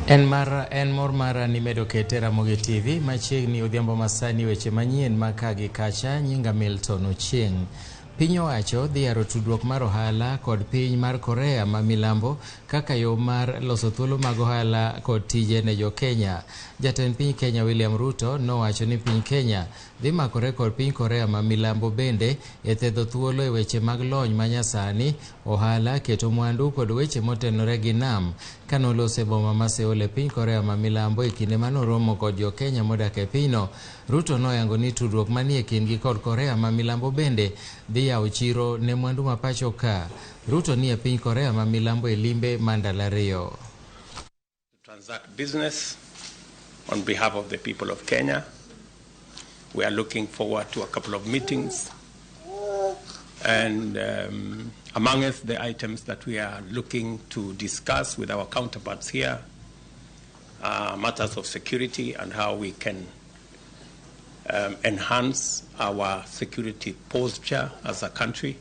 En mar en mor mara ni medo kete Ramogi TV machiegni odhiambo masani weche manyien ma ka gi kacha nyinga Milton Ochieng'. Piny owacho dhi yaro tudruok mar ohala kod piny mar Korea ma milambo kaka yo mar loso thuolo mag ohala kod tije ne jo Kenya. Jatend piny Kenya William Ruto nowacho ni piny Kenya dhi makore kod piny Korea ma milambo bende e thedho thuolo e weche mag lony manyasani, ohala, keto mwandu kod weche motenore gi nam. Kanoloso e boma ma Seoul e piny Korea ma milambo e kinde manoromo kod jo Kenya modak e pinyno, Ruto noyango ni tudruok manie kindgi kod Korea ma milambo bende dhi yawo chiro ne mwandu ma pacho ka. Ruto ni e piny Korea ma milambo e limbe ma ndalo ariyo. Transact business on behalf of the people of Kenya. We are looking forward to a couple of meetings. And amongst the items that we are looking to discuss with our counterparts here are matters of security and how we can enhance our security posture as a country,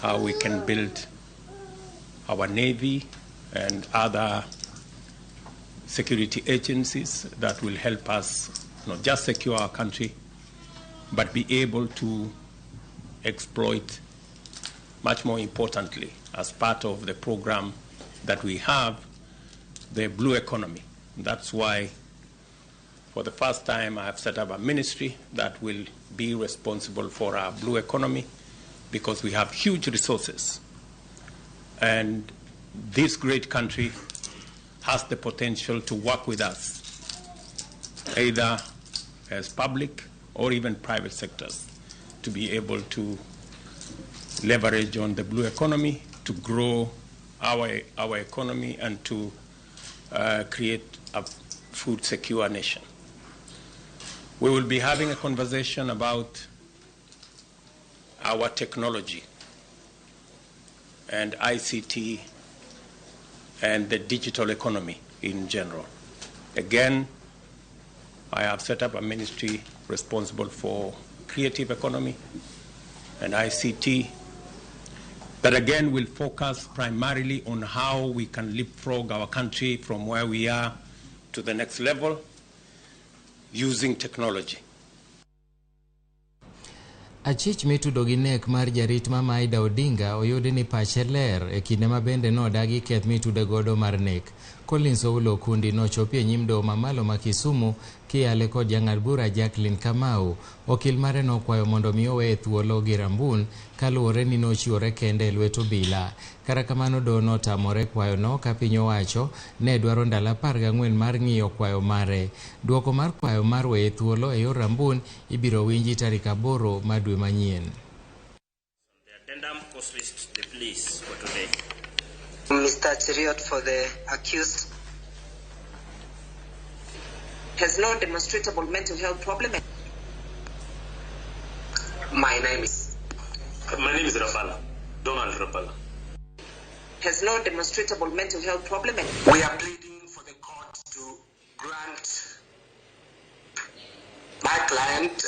how we can build our navy and other security agencies that will help us not just secure our country, but be able to exploit, much more importantly, as part of the program that we have, the blue economy. That's why, for the first time, I have set up a ministry that will be responsible for our blue economy, because we have huge resources. And this great country has the potential to work with us, either as public or even private sectors, to be able to leverage on the blue economy, to grow our economy and to create a food secure nation. We will be having a conversation about our technology and ICT and the digital economy in general. Again, I have set up a ministry responsible for creative economy and ICT that again will focus primarily on how we can leapfrog our country from where we are to the next level using technology. Achich mitudo gi nek mar jarit Mama Aida Odinga oyudi ni pache ler e kinde ma bende nodagi keth mitude godo mar nek. Collins Owulo Okundi nochopi e nyim doho mamalo ma Kisumu kiyale kod jang'ad bura Jacqueline Kamau. Okil mare nokwayo mondo mi oweye thuolo gi rambun kaluwore ni nochiwore kende e lwet obila. Kata kamano doho notamore kwayono ka piny owacho ne dwaro ndalo 14 mar ng'iyo kwayo mare. Duoko mar kwayo mar weye thuolo e yor rambun ibiro winji tarik 8 mar dwe manyien. The addendum cause list the pleas for today. Mr. Cheriot for the accused has no demonstrable mental health problem. My name is Rapala, Donald Rapala. Has no demonstrable mental health problem. We are pleading for the court to grant my client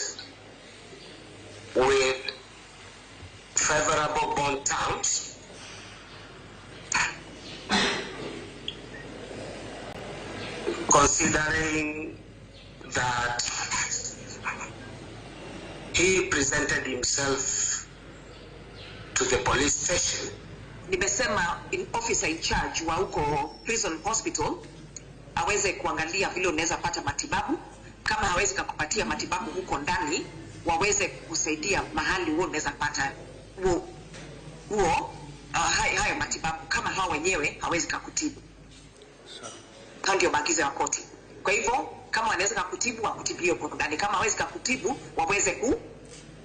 with favorable bond terms considering that he presented himself to the police station. Nimesema in officer in charge wa huko prison hospital aweze kuangalia vile unaweza pata matibabu. Kama hawezi kukupatia matibabu huko ndani, waweze kusaidia mahali huo unaweza pata huo hayo matibabu kama hao wenyewe hawezi kukutibu. Hayo ndio maagizo ya koti. Kwa hivyo kama wanaweza kukutibu wakutibie huko ndani, kama hawezi kukutibu waweze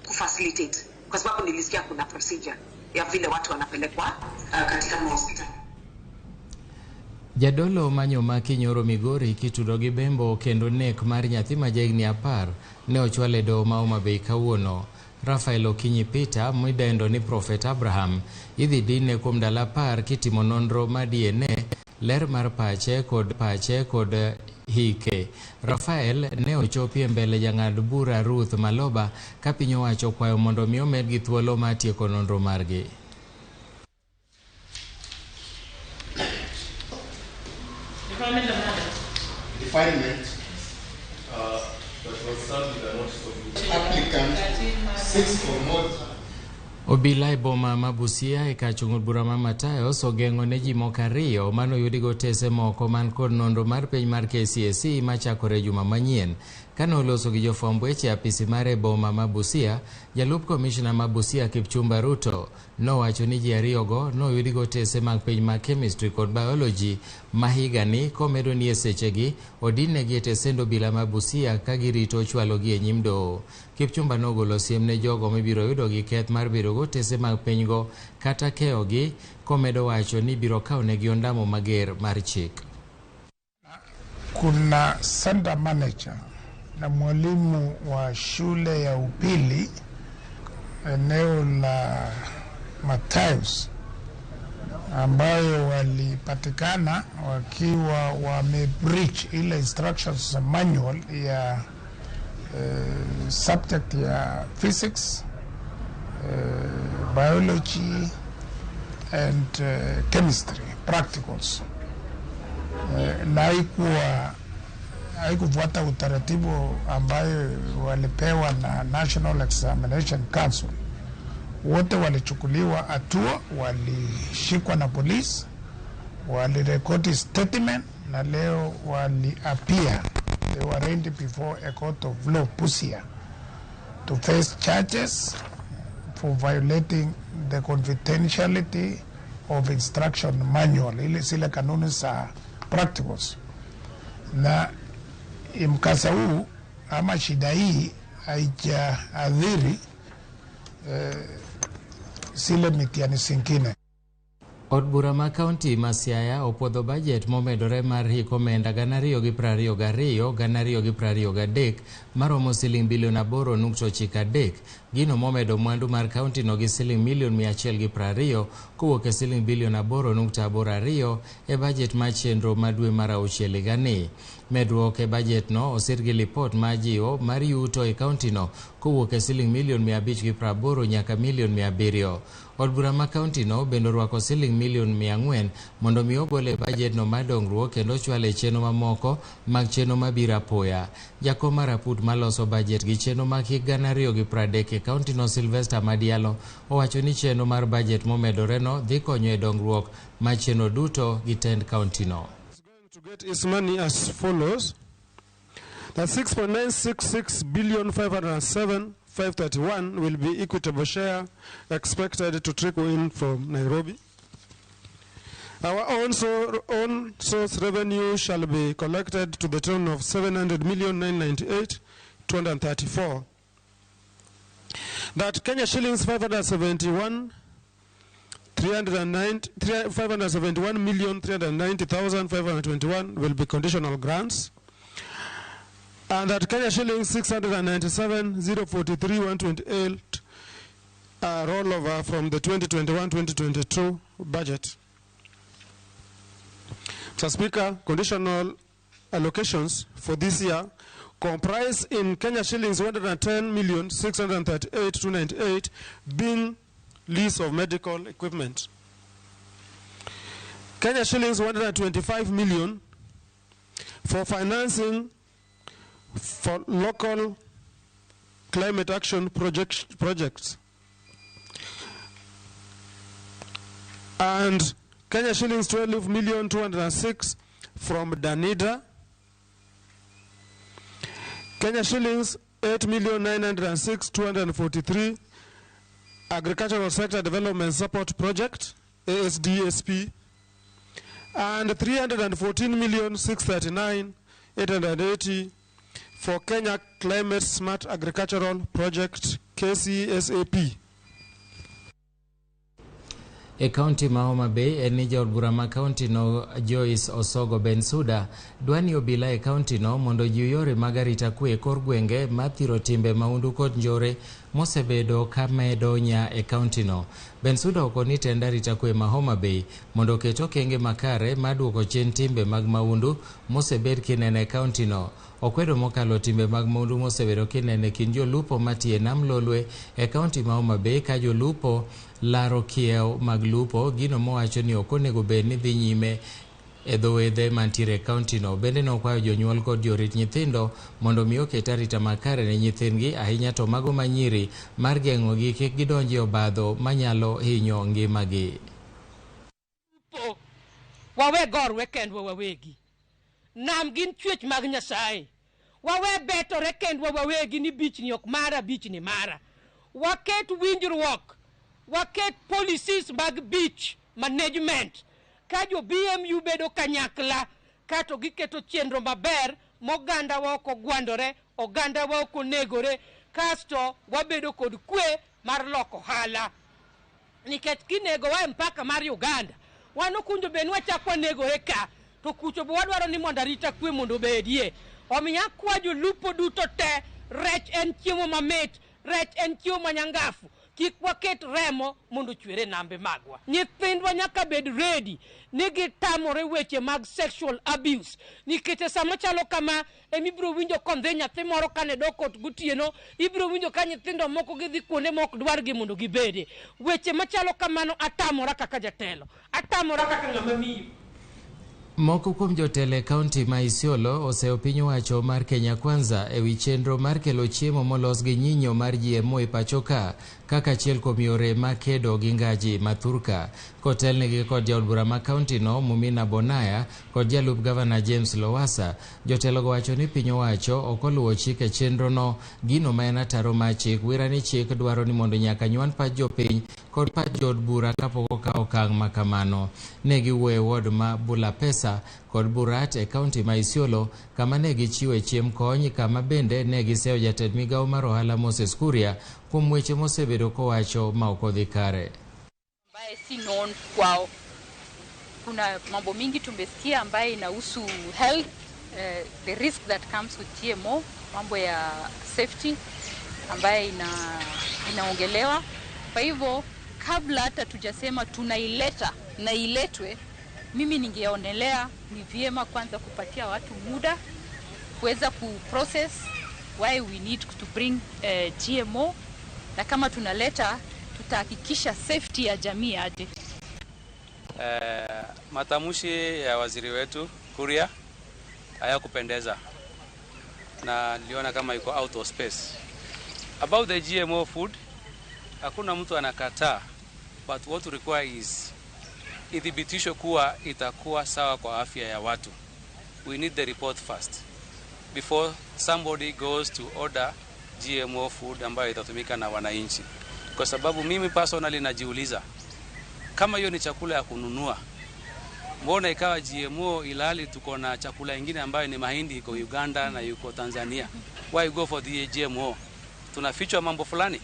kufacilitate, kwa sababu nilisikia kuna procedure ya vile watu wanapelekwa katika hospitali. Jadolo manyo maki nyoro Migori kitudo gi bembo kendo nek mar nyathi ma jahigni 10 ne ochwal e doho ma Homa Bay kawuono. Rafael Okinyi Peter midendo ni Prophet Abraham idhi dine kuom ndalo 10 kitimo nonro mar DNA, ler mar pache kod hike. Rafael ne ochopi e mbele jang'ad bura Ruth Maloba ka piny owacho kwayo mondo mi omedgi thuolo mar tieko nonro margi. Defilement and murder. Defilement that was served with a notice of applicant 6 or more. Obila e boma ma Busia e kar chung' od bura ma Matayos ogeng'o ne ji moko ariyo manoyudi gotese moko man kod nonro mar penj mar KCSE machakore juma manyien. Kane oloso gi jofwamb weche e apisi mare e boma ma Busia, jalup komishna ma Busia Kipchumba Ruto nowacho ni ji ariyogo noyudi gotese mag penj mag chemistry kod biology ma higani komedo ni e sechegi odin-negi e tesend obila ma Busia ka girito chwalogi e nyim doho. Kipchumba nogolo siem ne jogo mibiro yudo gi keth mar bedo gotese mag penygo kata keyogi komedo wacho ni ibiro kawnegi ondamo mager mar chik. Kuna center manager na mwalimu wa shule ya upili eneo la Matayos ambayo walipatikana wakiwa wame breach ile instructions manual ya subject ya physics, biology and chemistry practicals, na haikufuata utaratibu ambayo walipewa na National Examination Council. Wote walichukuliwa hatua, walishikwa na polisi, walirekodi statement na leo waliappear. They were arraigned before a court of law, Busia, to face charges for violating the confidentiality of instruction manual, ile zile kanuni za practicals. Na mkasa huu ama shida hii haijaathiri zile mitihani zingine. Od bura ma kaunti ma Siaya opuodho bajet momedore mar hik omenda 2022 2023 maromo siling bilion 8.93, gino momedo mwandu mar kaunti no gi siling milion 120 kowuok e siling bilion 8.82 e bajet mar chenro ma dwe mar auchiel higani. Medruok e bajet no osir gi lipot ma jiwo mar yuto e kaunti no kowuok e siling milion 580 nyaka milion 700. Od bura ma kaunti no bende orwako siling milion 400 mondo mi ogol e bajet no mar dongruok kendo chwal e chenro mamoko mag chenro mabiro apoya. Jakom mar aput maloso bajet gi chenro mag hik 2030 e kaunti no Sylvester Madialo owacho ni chenro mar bajet momedore no dhi konyo e dongruok mar chenro duto gi tend kaunti no. To get its money as follows. That 6.966 billion 507 531 will be equitable share expected to trickle in from Nairobi. Our own source revenue shall be collected to the tune of 700 million 998 234. That Kenya shillings 571 571,390,521 will be conditional grants, and that Kenya shillings 697,043,128 rollover from the 2021-2022 budget. Mr. Speaker, conditional allocations for this year comprise in Kenya shillings 110,638,298 being lease of medical equipment. Kenya shillings 125 million for financing for local climate action projects. And Kenya shillings 12,206,000 from Danida. Kenya shillings 8,906,243 Agricultural Sector Development Support Project, ASDSP, and 314,639,880 for Kenya Climate Smart Agricultural Project, KCSAP. E kaunti ma Homa Bay en ni jaod bura ma kaunti no Joyce Osogo Bensuda dwani obila e kaunti no mondo ojiw yore mag arita kwe e kor gwenge ma thiro timbe mahundu kod njore mosebedo ka medo nya e kaunti no. Bensuda okoni tend arita kwe ma Homa Bay mondo oket okenge makare mar duoko chien timbe mag mahundu mosebed kineno e kaunti no. Okwedo mokalo timbe mag mahundu mosebedo kineno e kind jolupo matiyo e nam Lolwe e kaunti ma Homa Bay ka jolupo laro kiew mag lupo, gino mowacho ni ok onego bed ni dhi nyime e dho wedhe mantiere e kauntino. Bende nokwayo jonyuol kod jorit nyithindo mondo mi oket arita makare ne nyithindgi, ahinya to mago manyiri, mar geng'ogi kik gidonji e obadho manyalo hinyo ngimagi. Wawe gorwe kendwa wawegi. Nam gin chwech mag Nyasaye. Wawe betore kendwa wawegi ni beach ni ok mara, beach ni mara. Waket winjruok, waket policies mag beach management. Ka jo BMU bedo kanyakla, kato giketo chenro maber moganda wa ok ogwandore, oganda wa ok onegore, kasto wabedo kod kwe mar loko ohala. Nikech kinegowa e mpaka mar Uganda, wan okunjo bed ni wachak wanegore ka, to kucho be wadwaro ni mondo arita kwe mondo obedie. Omiyo akwa jolupo duto te, rech en chiemo mamit, rech en chiemo manyangafu. Kik waket remo mondo ochwer e nambe magwa. Nyithindwa nyaka bed ready ni gitamore weche mag sexual abuse. Nikech sama chalo kama ema ibiro winjo kondhi nyathi moro kane dok ot gotieno, ibiro winjo ka nyithindo moko gidhi kuonde ma ok dwargi mondo gibede. Weche machalo kamano atamora kaka jatelo, atamora kaka ng'ama miyo. Moko kuom jotelo e kaunti ma Isiolo oseyo piny owacho mar Kenya Kwanza e wi chenro mar kelo chiemo molos gi nyinyo mar GMO e pacho ka kaka achiel kuom yore mag kedo gi ngaji ma thurka. Kotelnegi kod jaod bura ma kaunti no Mumina Bonaya kod jalup gavana James Lowassa, jotelogo wacho ni piny owacho ok oluwo chik e chenro no, gino ma en ataro mar chik. Wira ni chik dwaro ni mondo nyaka nyuan pach jopiny kod pach jood bura kapok okaw okang' ma kamano. Ne giwuoyo e ward ma Bulapesa kod Burat e kaunti ma Isiolo kama ne gichiwe chiemb kony, kama bende ne giseyo jatend migawo mar ohala Moses Kuria kuom weche mosebedo kowacho ma ok odhi kare. Ambaye si known kwao. Kuna mambo mingi tumesikia ambaye inahusu health, the risk that comes with GMO, mambo ya safety ambaye inaongelewa. Kwa hivyo kabla hata tujasema tunaileta na iletwe, mimi ningeonelea ni vyema kwanza kupatia watu muda kuweza kuprocess why we need to bring GMO, na kama tunaleta tutahakikisha safety ya jamii aje. Matamshi ya waziri wetu Kuria hayakupendeza na niliona kama iko out of space. About the GMO food, hakuna mtu anakataa, but what we require is ithibitishwe kuwa itakuwa sawa kwa afya ya watu. We need the report first before somebody goes to order GMO food ambayo itatumika na wananchi, kwa sababu mimi personally najiuliza kama hiyo ni chakula ya kununua, mbona ikawa GMO ilhali tuko na chakula ingine ambayo ni mahindi iko Uganda na yuko Tanzania? Why go for the GMO? Tunafichwa mambo fulani.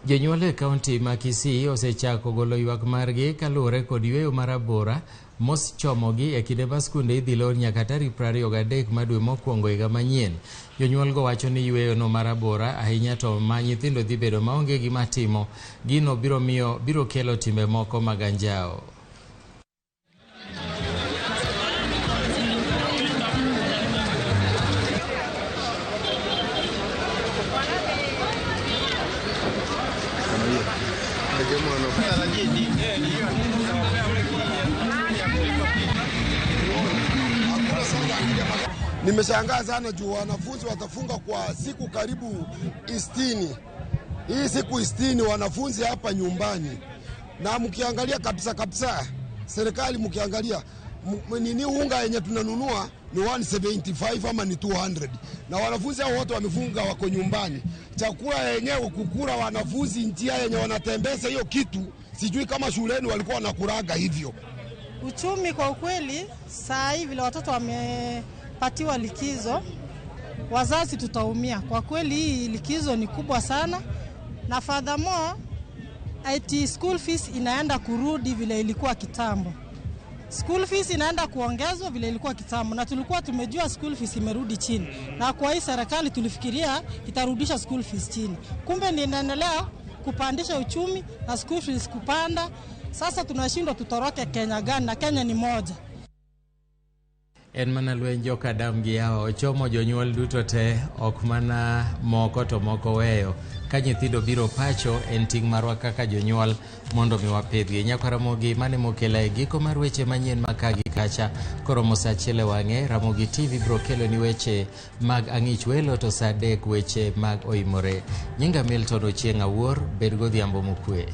Jonyuol e kaunti ma Kisii osechako golo ywak margi kaluwore kod yweyo mar abora mochomogi e kinde ma skunde idhi lor nyaka tarik 23 mar dwe mokwongo higa manyien. Jonyuol go wacho ni yweyo no mar abora ahinya to ma nyithindo dhi bedo maonge gima timo, gino biro miyo biro kelo timbe moko mag anjawo. Nimeshangaa sana juu wanafunzi watafunga kwa siku karibu 60. Hii siku 60 wanafunzi hapa nyumbani, na mkiangalia kabisa kabisa, serikali mkiangalia nini, unga yenye tunanunua ni 175 ama ni 200, na wanafunzi hao wote wamefunga, wako nyumbani. Chakula yenyewe kukula wanafunzi, njia yenye wanatembeza hiyo kitu, sijui kama shuleni walikuwa wanakulaga hivyo. Uchumi kwa ukweli, saa hii vile watoto wamepatiwa likizo, wazazi tutaumia kwa kweli. Hii likizo ni kubwa sana, na furthermore, ati school fees inaenda kurudi vile ilikuwa kitambo. School fees inaenda kuongezwa vile ilikuwa kitambo, na tulikuwa tumejua school fees imerudi chini, na kwa hii serikali tulifikiria itarudisha school fees chini, kumbe ni inaendelea kupandisha uchumi na school fees kupanda. Sasa tunashindwa tutoroke Kenya gani, na Kenya ni moja. En mana lweny joka Adam gi Hawa ochomo jonyuol duto te ok mana moko to moko weyo. Ka nyithindo biro pacho en ting' marwa kaka jonyuol mondo mi wapidhgi. Nyakwa Ramogi mane mokela e giko mar weche manyien ma ka gi kacha koromo saa achiel e wang'e Ramogi TV biro keloni weche mag ang'ich welo to saa 3 weche mag oimore. Nyinga Milton Ochieng' Awuor, bed godhiambo mokwe.